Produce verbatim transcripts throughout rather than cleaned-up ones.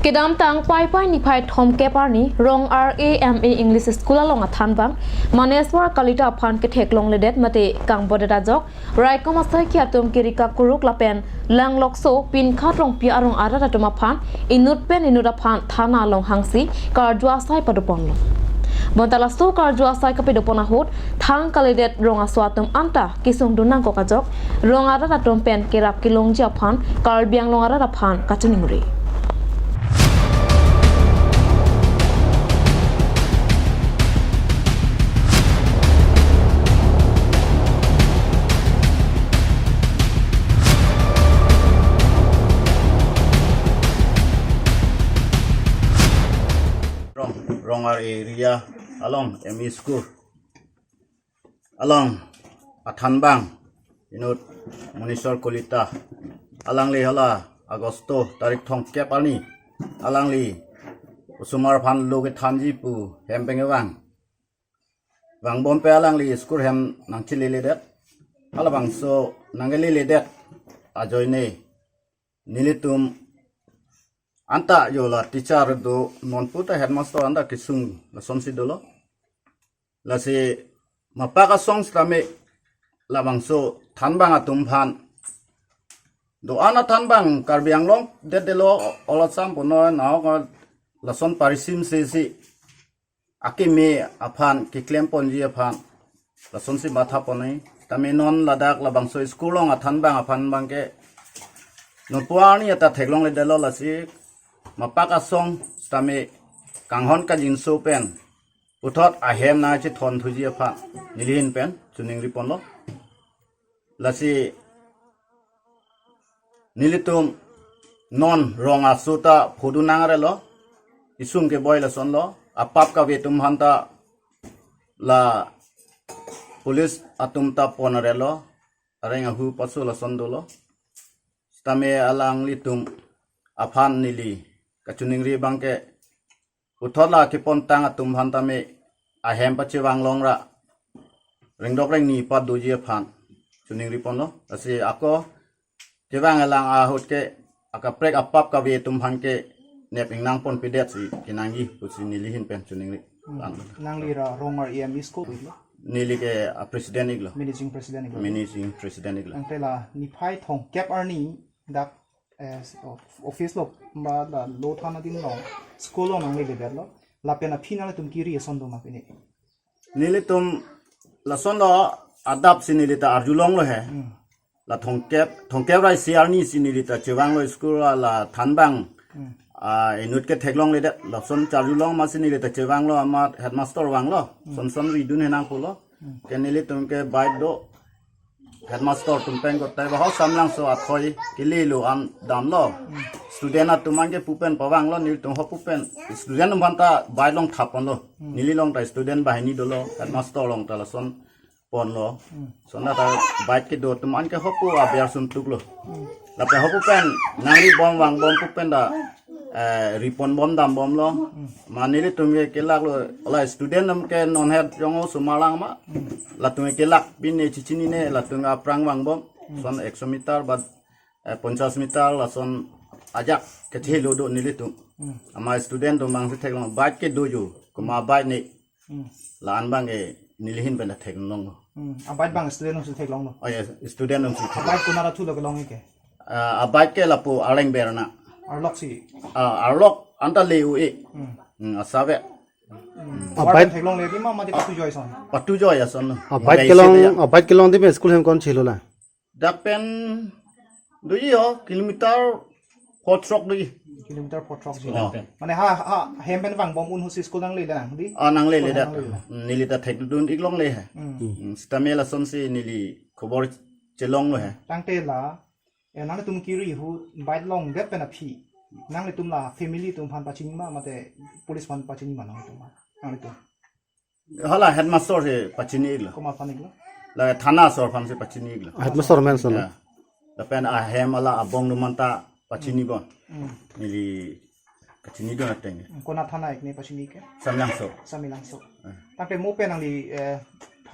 Kedamtang Paipai niphai thomkep arni Rong R A M A English School along athanbang Maneswar Kalita aphan ketheklongledet mate kangbodet ajok raikom asaikhi atum kiri kakuruk lapen langlokso Pinkhat Rongpi arong arat atum aphan inut pen inut aphan thana along hangsi karju asai padoponlo. Bonta laso karju asai kapadopon ahut thang kalidet rong aso atum anta kesung dun nangkok ajok rong arat atum pen kerap kelongji aphan Karbi Anglong arat aphan kachiningri. Rong, Rong R A area along M E school along athanbang inut Maneswar Kalita, alangli hala Agosto tarik thomkep arni alangli osomar aphan lo kethanji pu hem pen kevang. Vangbompe alangli school hem nangchileledet. Halabangso nangkeleledet ajoine nelitum anta yo la teacher do, non puta headmaster anta kesung lasonsi dolo. Lasi mapak asong sitame labangso thanbang atum aphan do-an athanbang Karbi Anglong det delo, olasam pono nao lason parisim sesi akeme aphan keklemponji aphan lasonsi mathaponji. Tame non ladak labangso school along athanbang aphan abangke non puarni ata theklongledetlo, lasi mapak asong sitame kanghon kangjinso pen puthot ahem nangchethon thuji aphan nelihin pen chiningriponlo. Lasi nelitum non rong aso ta phodun nangrelo, isung keboi lasonlo, apap kave atum aphanta la police atum ta ponrelo, areng ahu paso lason dolo. Sitame alanglitum aphan neli kachiningri abangke puthot la kepontang atum aphan tame ahem pachevang longra ringdok ringni padoji aphan chiningriponlo. Lasi ako kevang alang ahut ke akaprek apap kave atum aphan ke nep ingnangponpedetsi kenangji pusi nelihin pen chiningri. Hmm. Ang. Nangli ra Rong R A M E school lo? Neli ke a president iklo. Managing president iklo. Managing president iklo. Tangte la niphai thomkep arni dak, eh, office lo ma la lo thana adim lo school lo nangleledet lo. Lapen aphi nangtum kiri ason do ma pini? Nelitum lasonlo, adapsi neli ta arjulonglo he. Hmm. La thomkep, thomkep ra isi arnisi neli ta chevanglo school la, la thanbang. Hmm. Ah, inut ketheklongledet, lason charjulong masi neli ta chevanglo, amat headmaster vanglo. Hmm. Son son ridun henang pulo. Hmm. Ke nelitum ke bike do. Headmaster atum pen kotai ba ho Samlangso athoi kelelo an damlo. Hmm. Student atum an ke pupen pavanglo, nelitum ho pupen. Student atum aphanta bike along thaponlo. Hmm. Neli along ta student banghini dolo, headmaster along ta lason ponlo. Hmm. Sona ta bike kedo atum an ke hopu aber suntuklo. Hmm. Lapen hopu pen nangribom vangbom pu pen ta, eh, riponbom dambomlo. Hmm. Ma nelitum ke kelaklo, la student atum ke non het jong osomar lang ma. Hmm. Latum ke kelak pine chichinine, latum aphrang vangbom. Hmm. Son ekso meter ba, eh, ponchas meter lason ajak kechelo do nelitum. Hmm. Ama student atum abangsi theklong bike kedo jo, komat bike ne. Hmm. La-an abangke nelihin pen theklonglo. Hmm. A bike abang student atumsi theklonglo. Oh ya, student atumsi thek. A bike konat athulo kelong ke? Ah, a bike ke lapu Arleng Berna. Arlok si? Ah, Arlok anta le-u-e. Hmm. Hmm, asave. Hmm. A bike theklongle di ma mati patu joi son. Patu joi ason. A bike kelong, a bike kelong di me school hem konchelo la? Dak pen doji ho, kilometer photrok doji. Kilometer photrok ji. Oh. Mane ha, ha, hem pen vangbom un ahutsi school nanglele nang di? Ah, nanglele school dak. Nanglele. Neli ta thekdun iklongle he. Hmm. Hmm, sitame lasonsi neli khobor chelonglo he. Tangte la, eh, nangtum kiri ahut bike longdet pen aphi. Nangtum la family atum aphan pachini ma, mate police aphan pachini ma nangtum ma? Nangtum. Hala headmaster si pachini iklo. Komat aphan iklo? La thana asor aphansi pachini iklo. Headmaster amen son. Ya. Lapen ahem ala abong atum anta pachinibom. Hmm. Neli kachinidun ateng. Hmm, konat thana ik ne pachini ke? Samlangso. Samlangso. Eh. Tangte mo pen nangli, eh,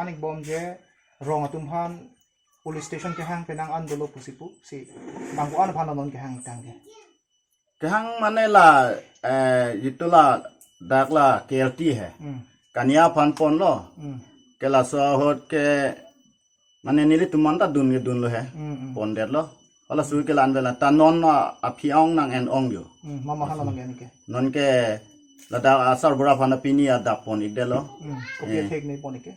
than ikbom je rong atum aphan police station kehang penang an dolo pusi pu, si bang ko-an aphan non kehang tangte? Kehang mane la, eh, jitu ladak la K L T he. Hmm. Kania aphan ponlo. Hmm. Ke laso ahut ke mane nelitum anta dun kedunlo he. Hmm, hmm. Pondetlo. Hala sui ke la-an bela ta non, ah, aphi ong nang-en ong jo. Hmm, mama hala nang-en ke. Non ke ladak asarbura aphan pini adak pon-ikdetlo. Hmm. Kopi Eh. athek ne pon-ik ke?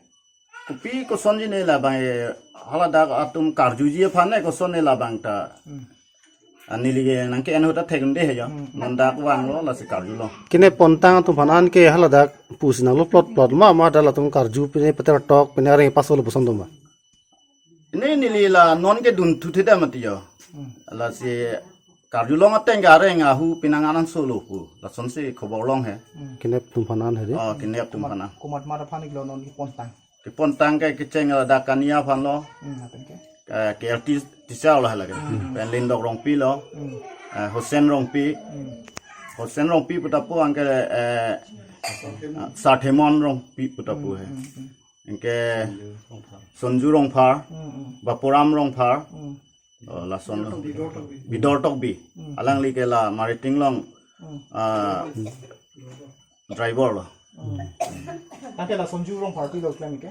Kopi kosonji ne labang, eh, haladak atum karjuji aphan ne koson ne labang ta. Hmm. Ah, neli ke nang ke-en ahut ta thek-un-e he jo. Hmm. Non dak vanglo lasi karjulo. Kene pontang atum aphan an ke haladak pusi nanglo plot plot ma, ma dak latum karju pine peter tok pine areng paso lo puson doma. Ini neli la non ke dun thu theda mati jo. Hmm. Lasi karjulong ateng ke areng ahu pinang anan solo pu. Lasonsi khobor long he. Hmm. Kinep atum aphan an he de. Oh, kinep atum aphan an. Komat, komat mat aphan iklo non ke pontang. Kepontang ke kecheng ladak Kania aphan lo. Hmm, apen ke? Eh, K L T teacher lo hala ke. Hmm. Pen Lindok Rongpi lo. Hmm. Eh, Hussein Rongpi. Hmm. Hussein Rongpi pu ta pu anke, eh, Sarthemon Rongpi pu ta pu he. Hmm, hmm, hmm. Anke Sonju Rongphar. Hmm, hmm. Bapuram Rongphar. Hmm. Oh, lason lo. Bidor Tokbi. Hmm. Alangli ke la Mariting along, Hmm. ah, driver lo. Hmm. Tangte la Sonju Rongphar pilo klem ke?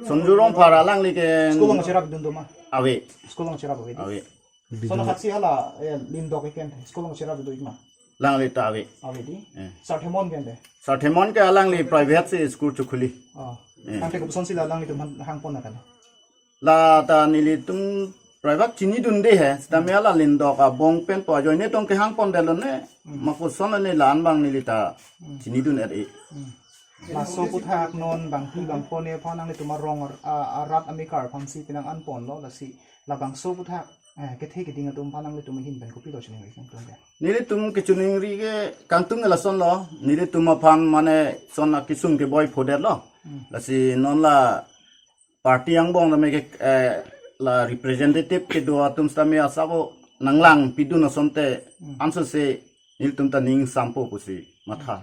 Sonju Rongphar alangli ke School along cherapdun doma? Ave. School along cherap ave di? Ave. Sono khaksi hala, eh, Lindok iken. School along cherapdun ik ma? Alangli ta ave. Ave di? Eh. Sarthemon ke ante? Sarthemon ke alangli private si school chokhuli. Oh. Eh. Tangte kopusonsi la alanglitum hang, hang pon nang kan? La ta nelitum private chinidunde he, sitame hala Lindok abong pen pu ajoine tong kehang pondetlo ne, Hmm. ma koson ne la-an abang neli ta Hmm. chinidun-et-e. Hmm. Laso aphuthak non bangpi bangpo ne aphan nanglitum arong ar-, a-, arat amekar aphansi pinang an ponlo, lasi labangso aphuthak, eh, kethe keding atum aphan nanglitum ahin pen kopilo chining ikang tum ke? Nelitum kechiningri ke kangtung ke lasonlo, nelitum aphan mane son akesung keboi phodetlo. Hmm. Lasi non la party angbong tame ke, eh, la representative kedo atum sitame asabo nanglangpidun asonte Hmm. ansose nelitum ta ning sampo pusi matha.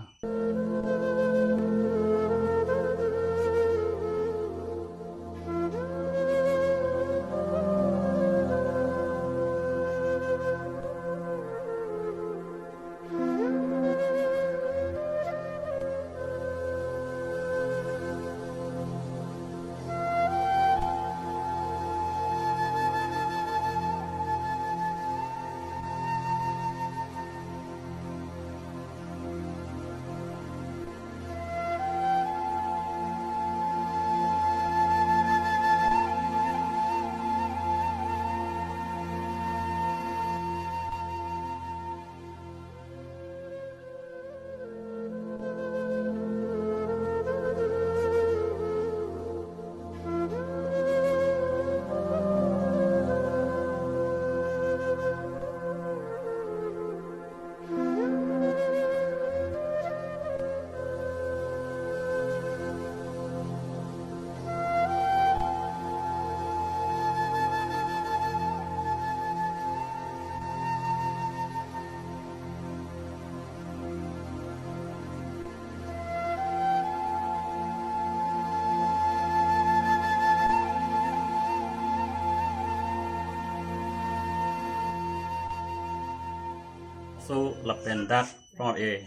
So, lapen dak rong-e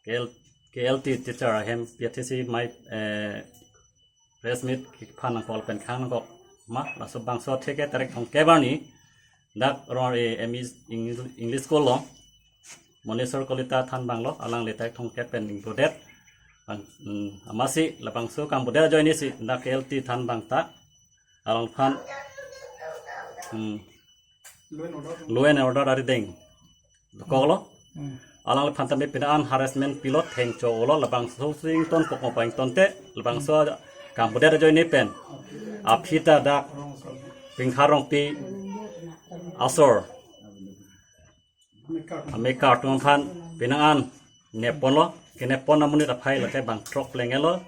K L, K L T teacher ahem P T C mai, eh, press meet kephan nangkok pen khang nangkok ma, laso bangso atheke tarik thomkep arni dak rong-e M E English, English School along Monesor Kalita thanbang lo, alangli tarik thomkep pen ingbodet. Bang, hmm, amatsi labangso kangbodet ajoinesi dak K L T thanbang ta alangphan, hmm, law and order arideng dokoklo. Hmm. Alangliphan tame pinang an harassment pilo, thengcho-olo, labangso si ingtonkok ma pa ingtonte, labangso kangbodet ajoine pen aphi ta dak Pingkhar Rongpi asor amekar atum aphan pinang an nepponlo, kenep pon amonit aphai lake bang throk plengelo.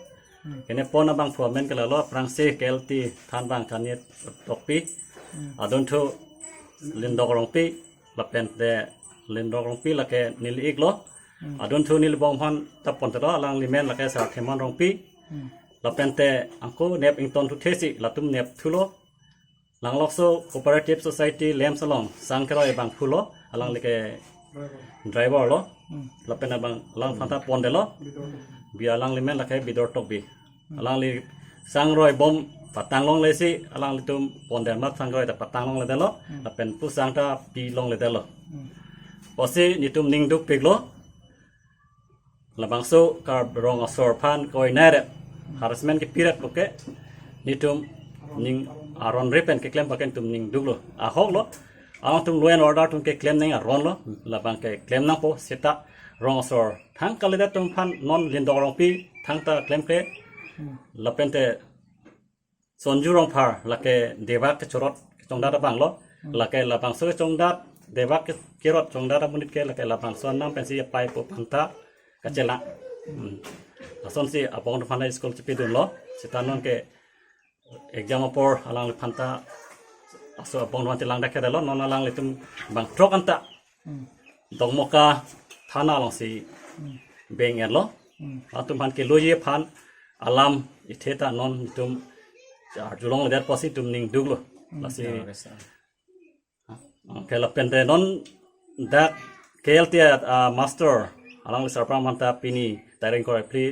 Kenep pon abangphu amen ke lalo, aphrangsi K L T thanbang Kania Tokbi, adunthu Lindok Rongpi, lapente Lindok Rongpi lake neli-iklo. Adunthu neli bong aphan ta ponthelo, alangli men lake Sarthemon Rongpi. Lapente angko nep ingtonthu thesi latum nepthulo. Langlokso Cooperative Society Lems along sang keroi abangphulo. Alangli ke driver lo. Hmm. Lapen abang alangphan ta pondetlo. Bidor Tokbi. Bi alangli men lake Bidor Tokbi. Hmm. Alangli sangroi bom patang longlesi alanglitum pondet amat sangroi ta patang longledetlo. Hmm. Lapen pusang ta pi longledetlo. Hmm. Pusi netum ning dukpiklo. Labangso Karbi rong asor aphan koinai re harassment kepi re puke netum ning aron re pen keklem paken tum ning duklo. Ahok lo. Alangtum law and order atum keklem nang aron lo. Labang keklem nangpo seta rong asor thang kalidet atum aphan non Lindok Rongpi thangta klemkle. Hmm. Lapen te Sonju Rongphar lake Debak kechorot kechongdat abang lo. Hmm. Lake labangso kechongdat, Debak ke-, kerot chongdat amonit ke lake labangso anam pensi apai po panta kachelang. Hmm. Lasonsi abong atum aphan school chepidunlo. Seta non ke exam apor alangliphan ta laso abong atum aphan chelang dak kedalo, non alanglitum bang throk anta. Hmm. Dokmoka thana alongsi Hmm. beng-etlo. Hmm. Atum aphan keloji aphan alam ithe ta non netum arjulongledet pusi netum ning duklo. Hmm. Lasi. Ya, yes, sir. Okay, lapen te non dak K L T, ah, master alangli sarpam aphan ta pini tarik ingkoi ra phli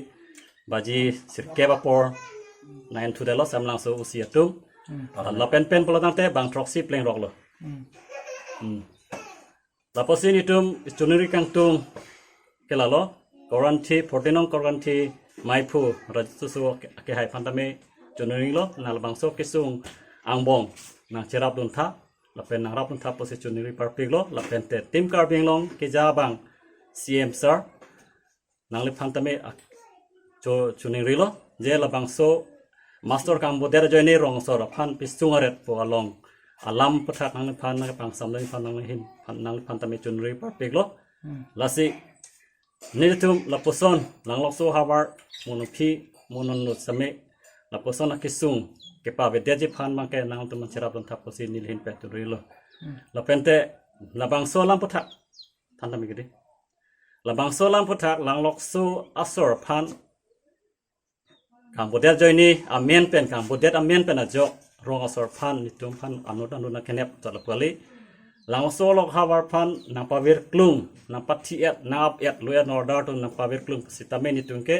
baji sirkep apor nang enthudetlo Semlangso O C atum. Hmm. Lapen pen pulo tangte bang throksi pleng roklo. Hmm. Hmm. Lapusi netum choningri kangtung ke lalo, Korkanthi, fourteen nong Korkanthi, Maiphu, Rajutsu Suso ke, kehai aphan tame choningri lo, na labangso kesung angbong nangcherapdun tha, lapen nangrapdun tha pusi choningri parpiklo, lapen te Team Karbi Anglong keja abang C M sir, nangliphan tame ak-, cho-, choningrilo, je labangso master kangbodet ajoine rong asor aphan pisung aret po along alam aputhak nangliphan nangpangsamleng aphan nanglihin, phan nangliphan tame choningri parpiklo. Hmm. Lasi netum lapuson Langlokso ahavar mo non aphi mo non inut same lapuson akesung kepavedetji aphan abangke nangtum nangcherapdun tha pusi nelihin pen choningrilo. Hmm. Lapen te labangso alam aputhak than tame kedi. Labangso alam aputhak Langlokso asor aphan kangbodet ajoine amen pen, kangbodet amen pen ajok rong asor aphan netum aphan anut anut nangkenep ta lapu kali. Langlokso along ahavar aphan nangpavirklung, nangpathi-et, nang-ap-et, law and order atum nangpavirklung sitame netum ke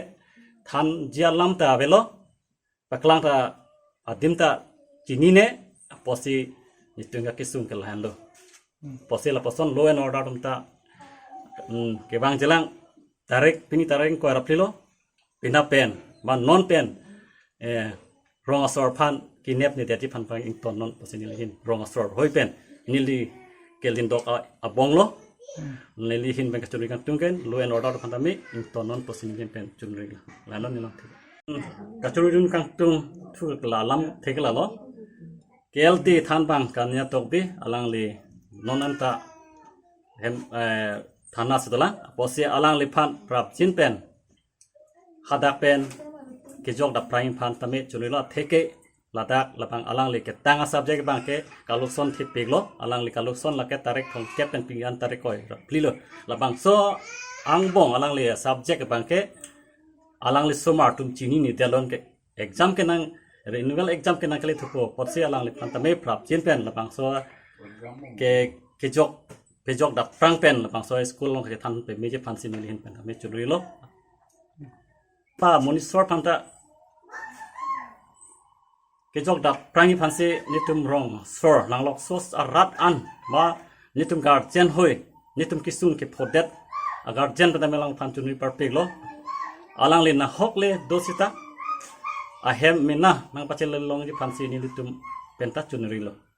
thanji alam ta avelo. Paklang ta adim ta chinine, pusi netum akesung ke lahenlo. Hmm. Pusi lapuson law and order atum ta, hmm, kevang chelang tarik, pini tarik ingkoi ra phli lo, pini pen, ba non pen, eh, rong asor aphan kenep nedetji aphan pang ingtonnon pusi nelihin rong asor hoi pen neli ke Lindok a-, abong lo. Hmm. Nelihin pen kachoningri kangtung ke law and order aphan tame ingtonnon pusi nelihin pen choningri la. Lanon neli thik. Hmm. Kachoningri kangtung thu ke la alam thik ke lalo. K L T than abang Kanya Tokbi alangli non anta hem, eh, thana si dolang. Pusi alangliphan prapjin pen hadak pen kejok dapprang aphan tame choningri lo, atheke ladak labang alangli ketang a-subject abangke kalukson thipiklo, alangli kalukson lake tarik thomkep pen pini an tarik ingkoi ra phli lo. Labangso angbong alangli subject abangke alangli osomar atum chinine detlo, ke exam ke nang, renewal exam ke nangkele thupo pusi alangliphan tame prapjin pen labangso ke, kejok, kejok dapprang pen labangso school along kethan pemeji aphansi nelihin pen tame choningri lo. Pa Moniswar aphanta kejok dapprangji aphansi netum rong asor Langlokso arat an ba netum guardian hoi, netum kesung kephodet a-guardian pen tame alangphan choningri parpiklo. Alangli nahok le do seta ahem mena nangpachelongji aphansi nelitum penta choningrilo.